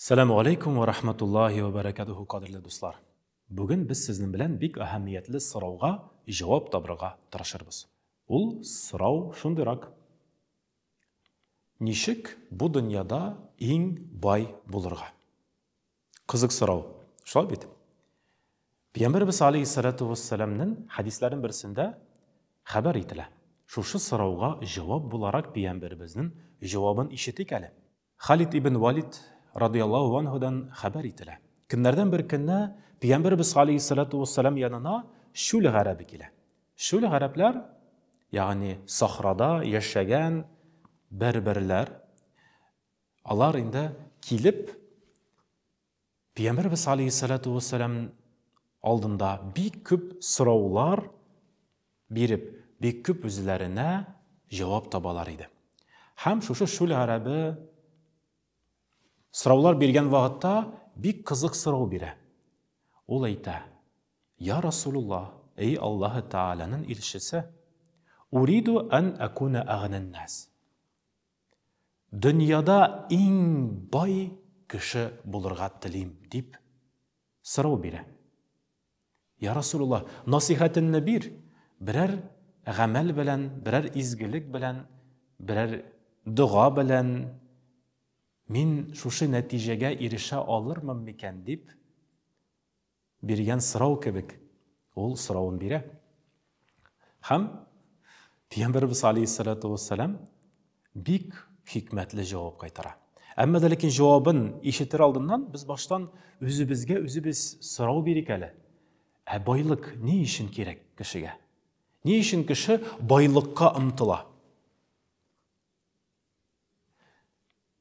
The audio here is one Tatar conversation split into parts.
Сәламу алейкум ва рахматуллахи ва баракатуху, кадерле дуслар. Бүген без сезнең белән бик әһәмиятле сорауга җавап табырга тырышырбыз. Ул сорау шундыйрак. Ничек бу дөньяда иң бай булырга? Кызык сорау. Шулай бит? Пәйгамбәребез алейһиссалату вассаламның хәдисләренең берсендә хәбәр ителә. Шушы сорауга җавап буларак пәйгамбәребезнең җавабын ишетик әле. Халид ибн Валид радыяллаһу анһудан хәбәр ителә. Көннәрдән бер көнне Пәйгамбәребез алейһиссалату вассалам янына чүл гарәбе килә. Чүл гарәпләр, ягъни сахрада яшәгән бер-берләр, алар инде килеп Пәйгамбәребез алейһиссалату вассалам алдында бик күп сораулар биреп, бик күп үзләренә җавап табалар иде. Һәм шушы шүл гарәбе сораулар биргән вакытта бик кызык сорау бирә. Ул әйтә: "Я Расулуллаһ, эй Аллаһы Тааляның илчесе, уриду ан акуна агнан нас." Дөньяда иң бай кеше булырга телим, дип сорау бирә. Я Расулулла, насыйхәтеңне бир, берәр гамәл белән, берәр изгелек белән, берәр дога белән мин шушы нәтиҗәгә ирешә алырмын микән, дип биргән сорау кебек ул соравын бирә. Һәм Пәйгамбәребез алейһиссалату вассалам бик хикмәтле җавап кайтара. Әмма дә ләкин җавабын ишетер алдыннан без баштан үзебезгә үзебез сорау бирик әле. Ә байлык ни өчен кирәк кешегә? Ни өчен кеше байлыкка омтыла?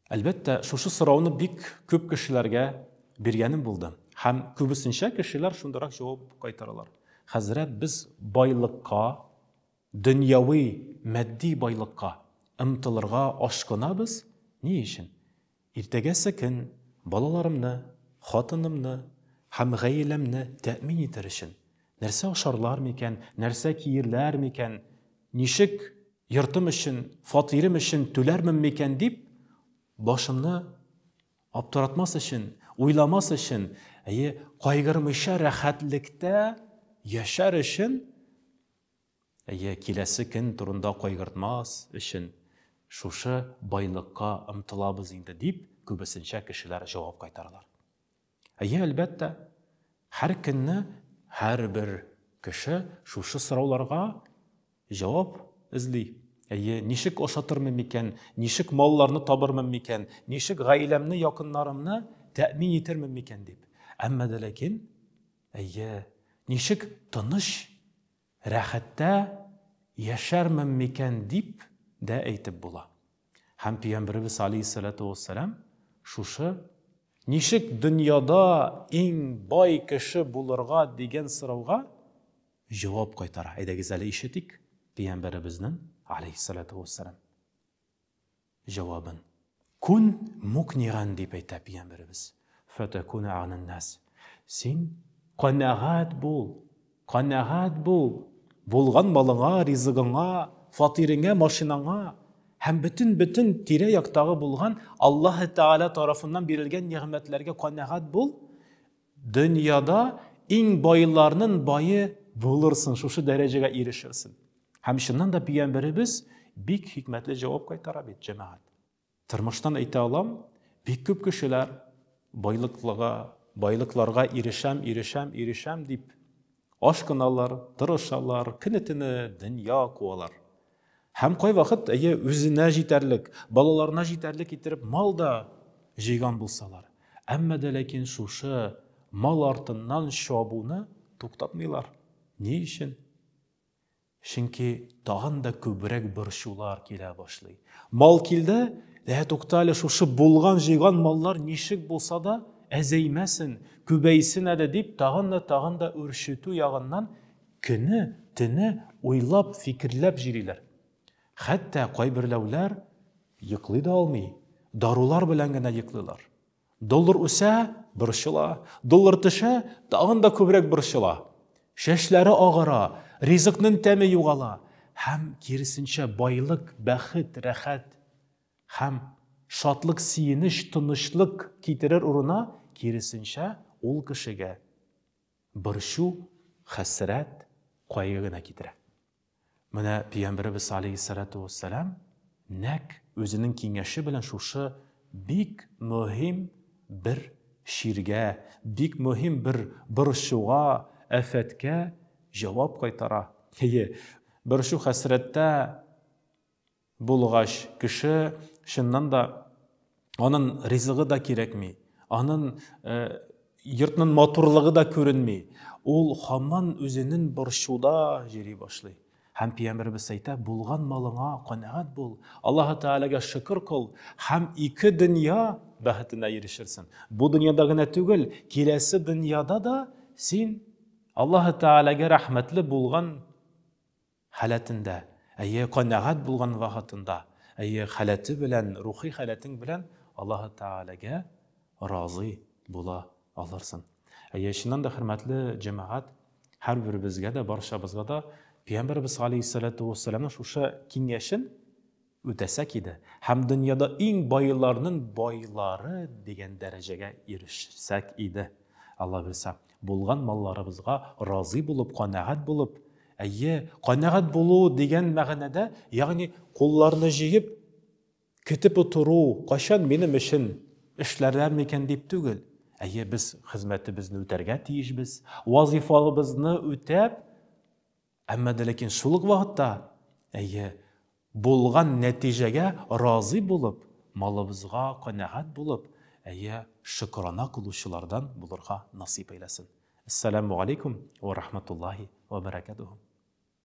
Әлбәттә, шушы сорауны бик күп кешеләргә биргәнем булды. Һәм күбесенчә кешеләр шундырак җавап кайтаралар. Хәзрәт, без байлыкка, дөньяви, матди байлыкка омтылырга ашкынабыз. Ни өчен? Иртәгәсе көн балаларымны, хатынымны һәм гаиләмне тәэмин итәр өчен. Нәрсә ашарлар микән, нәрсә киерләр микән, ничек йортым өчен, фатирым өчен түләрмен микән дип, башымны аптыратмас өчен, уйламас өчен, әйе, кайгырмыйча рәхәтлектә яшәр өчен, әйе, киләсе көн турында кайгыртмас өчен шушы байлыкка омтылабыз инде, дип, күбесенчә кешеләр җавап кайтаралар. Әйе, әлбәттә, һәр көнне һәрбер кеше шушы сорауларга җавап эзли. Әйе, ничек ашатырмын микән, ничек малларны табырмын микән, ничек гаиләмне, якыннарымны тәэмин итермен микән дип. Әмма дә ләкин, әйе, ничек тыныч, рәхәттә яшәрмен микән дип дә әйтеп була. Һәм Пәйгамбәребез алейһиссалату вассалам шушы ничек дөньяда иң бай кеше булырга дигән сорауга җавап кайтара. Әйдәгез әле ишетик Пәйгамбәребезнең алейһиссалату вассалам җавабын. Кун мукниган дип әйтә Пәйгамбәребез. Фатакуна агнан нас. Син канәгать бул, канәгать бул. Булган малыңа, ризыгыңа, фатирыңа, машинаңа һәм бөтен-бөтен тирә-яктагы булган Аллаһы Тәгалә тарафыннан бирелгән нигъмәтләргә канәгать бул. Дөньяда иң байларның бае булырсың, шушы дәрәҗәгә ирешерсең. Һәм чыннан да пәйгамбәребез бик хикмәтле җавап кайтара бит, җәмәгать. Тормыштан әйтә алам, бик күп кешеләр байлыклыга, байлыкларга ирешәм, ирешәм, ирешәм дип ашкыналар, тырышалар, көне-төне дөнья куалар. Һәм кайвакыт, әйе, үзенә җитәрлек, балаларына җитәрлек иттереп мал да җыйган булсалар. Әмма дә ләкин шушы мал артыннан чабуны туктатмыйлар. Ни өчен? Чөнки тагын да күбрәк борчулар килә башлый. Мал килде, ә тукта әле шушы булган җыйган маллар ничек булса да әзәймәсен, күбәйсен әле дип тагын да тагын да үрчетү ягыннан Көне, төне уйлап, фикерләп җөриләр. Хәтта кайберләүләр йоклый да алмый, дарулар белән генә йоклыйлар. Доллар үсә, борчыла, доллар төшә, тагын да күбрәк борчыла. Чәчләре агара, ризыкның тәме югала һәм киресенчә байлык, бәхет, рәхәт һәм шатлык, сөенеч, тынычлык китерер урынына, киресенчә, ул кешегә борчу, хәсрәт, кайгы гына китерә. Менә Пәйгамбәребез алейһиссалату вассалам нәкъ үзенең киңәше белән шушы бик мөһим бер чиргә, бик мөһим бер борчуга, афәткә җавап кайтара. Әйе, борчу хәсрәттә булгач, кеше чыннан да анын ризыгы да кирәкми, анын э, йортның матурлыгы да күренми. Ул һаман үзенең борчуда йөри башлый. Һәм пәйгамбәребез әйтә, булган малыңа канәгать бул, Аллаһы Тәгаләгә шөкер кыл һәм ике дөнья бәхетенә ирешерсең. Бу дөньяда гына түгел, киләсе дөньяда да син Аллаһы Тәгаләгә рәхмәтле булган Халәтендә, әйе, канәгать булган вакытында, әйе, халәте белән, рухи халәтең белән Аллаһы Тәгаләгә разый була алырсың. Әйе, чыннан да, хөрмәтле җәмәгать, һәрберебезгә дә, барчабызга да Пәйгамбәребез галәйһиссәләтү вәссәламның шушы киңәшен үтәсәк иде һәм дөньяда иң байларның байлары дигән дәрәҗәгә ирешсәк иде. Алла бирсә, булган малларыбызга разый булып, канәгать булып, әйе, канәгать булу дигән мәгънәдә, ягъни кулларны җыеп, көтеп утыру, кайчан минем өчен эшләрләр микән дип түгел. Әйе, без хезмәтебезне үтәргә тиешбез, вазифабызны үтәп, Әмма дә ләкин шул ук вакытта, әйе, булган нәтиҗәгә разый булып, малыбызга канәгать булып, әйе, шөкрана кылучылардан булырга насыйп әйләсен. Әссәламү галәйкүм вә рахматуллаһи вә бәрәкәтүһү.